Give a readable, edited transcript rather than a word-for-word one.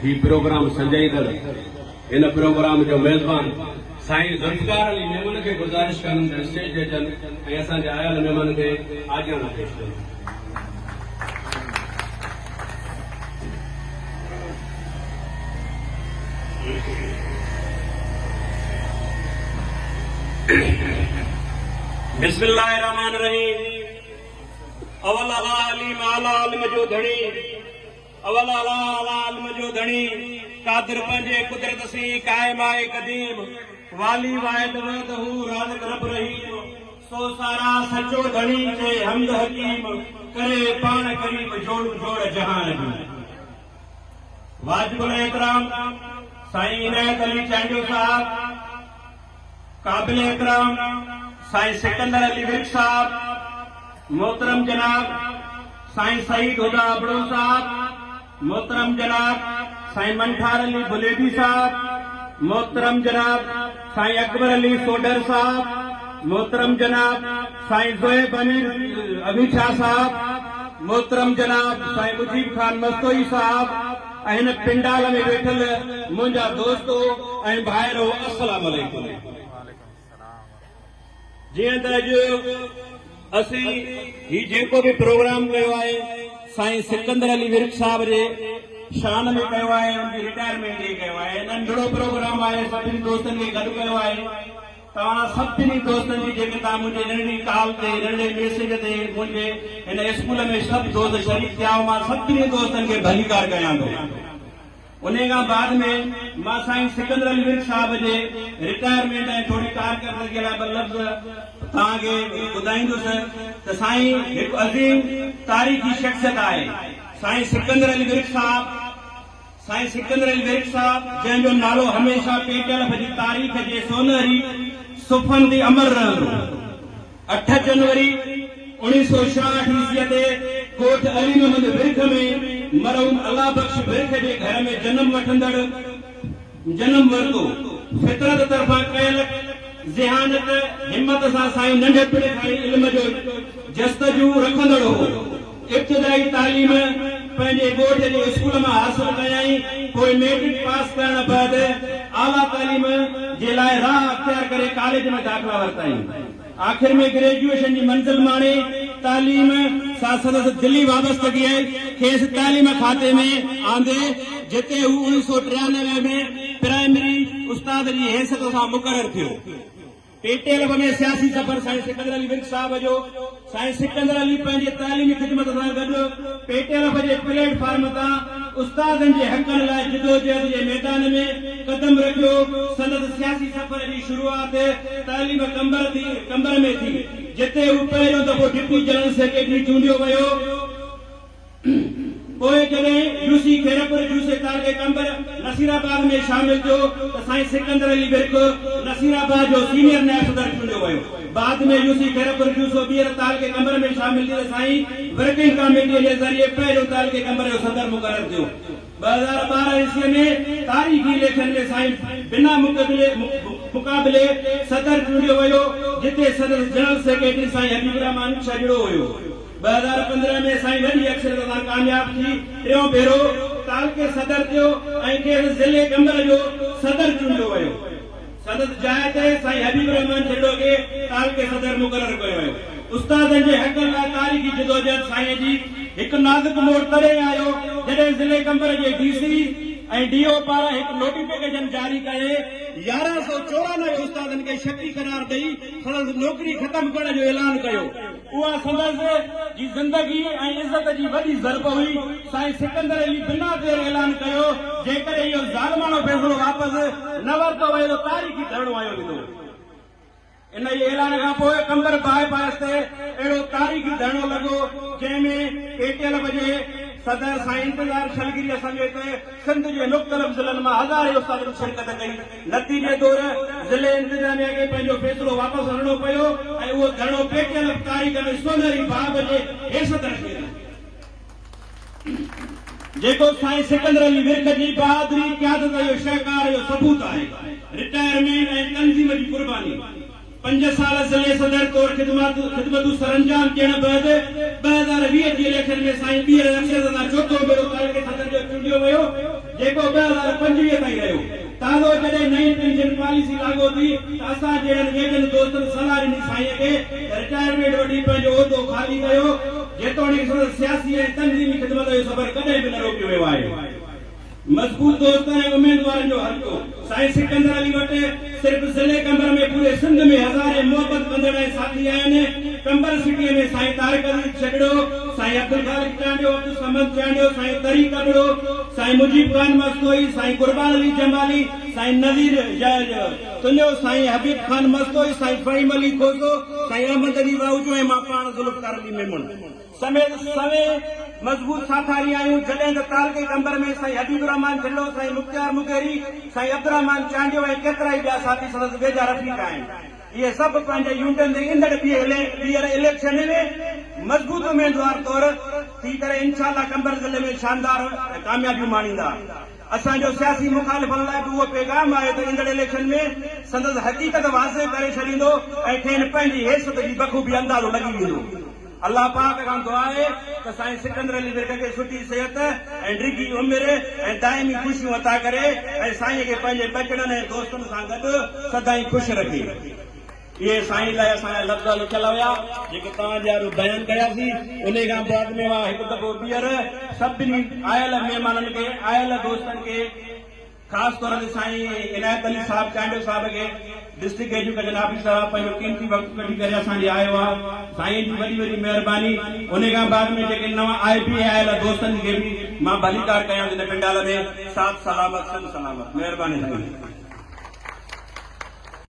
هي programme سجائيندڙ هن programme جو ميزبان سائين ذوالفقار علي ميمڻ کي گذارش ڪندم ته اسٽيج تي اچن ۽ اسان جي آيل مهمان کي آجياڻا پيش ڪن. بسم الله الرحمٰن الرحيم اول الله عليم اعليٰ علم جو ڌڻي اول الله اعليٰ علم جو ڌڻي قادر پنهنجي قدرت سين قائم آهي قديم والي واحد وحده رازق رب رحيم سو سارا سچو ڌڻي چئي حمد حڪيم ڪري پاڻ قريب جوڙون جوڙ جهان جون. واجب الاحترام سائين عنايت علي چانڊيو صاحب، قابل احترام سائين سڪندر علي ورڪ صاحب، محترم جناب سائين سعيد هديٰ ابڙو صاحب، محترم جناب سائين منٺار علي بليدي صاحب، محترم جناب سائين اڪبر علي سوڍر صاحب، محترم جناب سائين زويب امير امير شاهه صاحب، محترم جناب سائين مجيب خان مستوئي صاحب ۽ هن پنڊال ۾ ويٺل منهنجا دوستو ۽ ڀائرو السلام عليڪم. جيئن ته اڄ اسين هي جيڪو به پروگرام ڪيو آهي سائين سڪندر علي ورڪ صاحب جي شان ۾ ڪيو آهي ان جي رٽائرمينٽ ڊي ڪيو آهي ننڍڙو پروگرام آهي سڀني دوستن کي گڏ ڪيو آهي توهان سڀني دوستن جي جيڪي توهان منهنجي ننڍڙي ڪال تي ننڍڙي ميسيج تي منهنجي هن اسڪول ۾ سڀ دوست شريڪ ٿيا مان سڀني دوستن کي ڀليڪار ڪيان ٿو. انهيء کان بعد ۾ مان سائين سڪندر علي ورڪ صاحب جي رٽائرمينٽ ۽ ٿوري ڪارڪردگيء لاء ٻه لفظ توهان کي ٻڌائيندس ته سائين هڪ عظيم تاريخي شخصيت آهي. سائين سڪندر علي ورڪ صاحب سائين سڪندر علي ورڪ صاحب جنهن جو نالو هميشه پيٽيلف جي تاريخ جي سونهري صفحن تي امر رهندو. اٺ جنوري 1966 عيسويء تي ڳوٺ علي محمد ورک ۾ مرحوم الله بخش ورک جي گهر ۾ جنم وٺندڙ جنم ورتو. فطرت طرفان ڪيل ذهانت، همت سان سائين ننڍپڻ کان ئي علم جو جستجو رکندڙ هو. ابتدائي تعليم پنهنجي ڳوٺ جي اسڪول مان حاصل ڪيائين، پوء ميٽرڪ پاس ڪرڻ بعد اعليٰ تعليم جي لاء راهه اختيار ڪري ڪاليج ۾ داخلا ورتائين. آخر ۾ گريجوئيشن جي منزل ماڻي. تعليم سان سندس دلي وابستگيء کيس تعليم کاتي ۾ آندي، جتي هو 1993 ۾ پرائمري استاد جي حيثيت سان مقرر ٿيو. پي ٽي ايل ۾ سياسي سفر سائين سڪندر علي ورڪ صاحب جو، سائين سڪندر علي پنهنجي تعليمي خدمت سان گڏ پي ٽي ايل جي پليٽ فارم تان استادن جي حقن لاء جدوجهد جي ميدان ۾ قدم رکيو، سندس سياسي سفر جي شروعات تعليم قمبر ٿي قمبر ۾ ٿي، جتي هو پهريون دفعو ڊپٽي جنرل سيڪريٽري چونڊيو ويو. پوء جڏهن يوسي خيرپور جوسي تعلقي قمبر نصيرآباد ۾ شامل ٿيو ته سائين سڪندر علي ورڪ نصيرآباد جو سينيئر نائب صدر چونڊيو ويو. بعد ۾ يوسي خيرپور جوسو ٻيهر تعلقي قمبر ۾ شامل ٿي ته سائين ورڪنگ ڪاميٽيء جي ذريعي پهريون تعلقي قمبر جو صدر مقرر ٿيو. 2012 عيسويء ۾ تاريخي اليڪشن ۾ سائين بنا مقابلي صدر چونڊيو ويو جتي سندس جنرل سيڪريٽري سائين حبيب الرحمان ڇڄڙو هيو. 2015 ۾ سائين وڏي اڪثريت سان ڪامياب ٿي ٽيون ڀيرو تعلقي صدر ٿيو ۽ کيس ضلعي قمبر جو صدر چونڊيو ويو. سندس جاء تي سائين حبيب الرحمان جھڙو کي تعلقي صدر مقرر ڪيو ويو. استادن جي حقن لاء تاريخي جدوجهد سائين جي هڪ نازڪ موڙ تڏهن آيو جڏهن ضلعي قمبر جي ڊي سي ۽ ڊي او پاران هڪ نوٽيفڪيشن جاري ڪري 1194 استادن کي شڪي قرار ڏئي سندس نوڪري ختم ڪرڻ جو اعلان ڪيو. اها سندس جي زندگي ۽ عزت جي وڏي ضرب هئي. سائين سڪندر علي بنا دير اعلان ڪيو، جيڪڏهن اهو ظالماڻو فيصلو واپس نه ورتو ويو ته تاريخي ڌرڻو هنيو ويندو. انهيء اعلان کان پوء قمبر باء پاس تي اهڙو تاريخي ڌرڻو لڳو، جنهن ۾ پي ٽي ايل جي صدر سائين انتظار ڇلگريء سميت سنڌ جي مختلف ضلعن مان هزارين استادن شرڪت ڪئي. نتيجي طور ضلعي انتظاميا کي پنهنجو فيصلو واپس وٺڻو پيو ۽ اهو ڌرڻو پي ٽي ايل تاريخ ۾ سونهري باب جي حيثيت رکي ٿو. جيڪو سائين سڪندر علي ورک جي بهادري، قيادت جو شهڪار جو ثبوت آهي. رٽائرمينٽ ۽ تنظيم جي قرباني. پنج سال ضلعي صدر طور خدمتون سرانجام ڏيڻ بعد 2020 جي اليڪشن ۾ سائين ٻيهر اڪثريت سان چوٿون ڀيرو تعلقي صدر جو چونڊيو ويو. جيڪو 2025 تائين رهيو. تازو جڏهن نئين پينشن پاليسي لاڳو ٿي ته اسان جهڙن ويجهن دوستن صلاح ڏني سائينء کي ته رٽائرمينٽ وٺي پنهنجو عهدو خالي ڪيو، جيتوڻيڪ سندس سياسي ۽ تنظيمي خدمت جو سفر ڪڏهن به نه روڪيو ويو آهي. مضبوط دوستن ۽ اميدوارن جو حلقو سائين سڪندر علي وٽ صرف ضلعي قمبر ۾ پوري سنڌ ۾ هزارين محبت ڪندڙ ۽ ساٿي آهن. قمبر سٽيء ۾ سائين طارق عزيز ڇڳڙو، سائين عبدالخالق چانڊيو، عبدالصمد چانڊيو، سائين طريق ابڙو، سائين مجيب خان مستوئي، سائين قربان علي جمالي، سائين نذير تنيو، سائين حبيب خان مستوئي، سائين فهيم علي کوسو، سائين احمد علي واهوجو ۽ مان پاڻ ذوالفقار علي ميمڻ. سميت سوين مضبوط ساٿاري آهيون، جڏهن ته تعلقي قمبر ۾ سائين حبيب الرحمان جھلو، سائين مختيار مغيري، سائين عبدالرحمان چانڊيو ۽ ڪيترائي ٻيا ساٿي سندس ويجها رفيق آهن. اهي سڀ پنهنجي يونٽن تي ايندڙ ٻيهر اليڪشن ۾ مضبوط اميدوار طور ٿي ڪري انشاء الله قمبر ضلعي ۾ شاندار ڪاميابيون ماڻيندا. اسان جو سياسي مخالفن لاء به اهو پيغام آهي ته ايندڙ اليڪشن ۾ سندس حقيقت واضح ڪري ڇڏيندو ۽ کين پنهنجي حيثيت جي بخوبي اندازو لڳي ويندو. الله پاڪ کان دعا آهي ته سائين سڪندر علي ورڪ کي سٺي صحت ۽ ڊگهي عمر ۽ دائمي خوشيون عطا ڪري ۽ سائين کي پنهنجي ٻچڙن ۽ دوستن سان گڏ سدائين خوش رکي. اهي سائين لاء اسان جا لفظ لکيل هيا جيڪي توهان جي آڏو بيان ڪياسين. انهي کان بعد ۾ مان هڪ دفعو ٻيهر سڀني آيل مهمانن کي آيل دوستن کي خاص طور تي سائين عنايت علي صاحب چانڊيو صاحب کي ڊسٽرڪٽ ايجوڪيشن آفيسر صاحب پنهنجو قيمتي وقت ڪڍي ڪري اسان ڏي آيو آ سائين جي وڏي وڏي مهرباني انهي کان بعد ۾ جيڪي نوان آء بي اي آيل دوستن کي به مان ڀليڪار ڪيان ٿو هن پنڊال ۾ ساٿ سلامت سنڌ سلامت مهرباني سائين.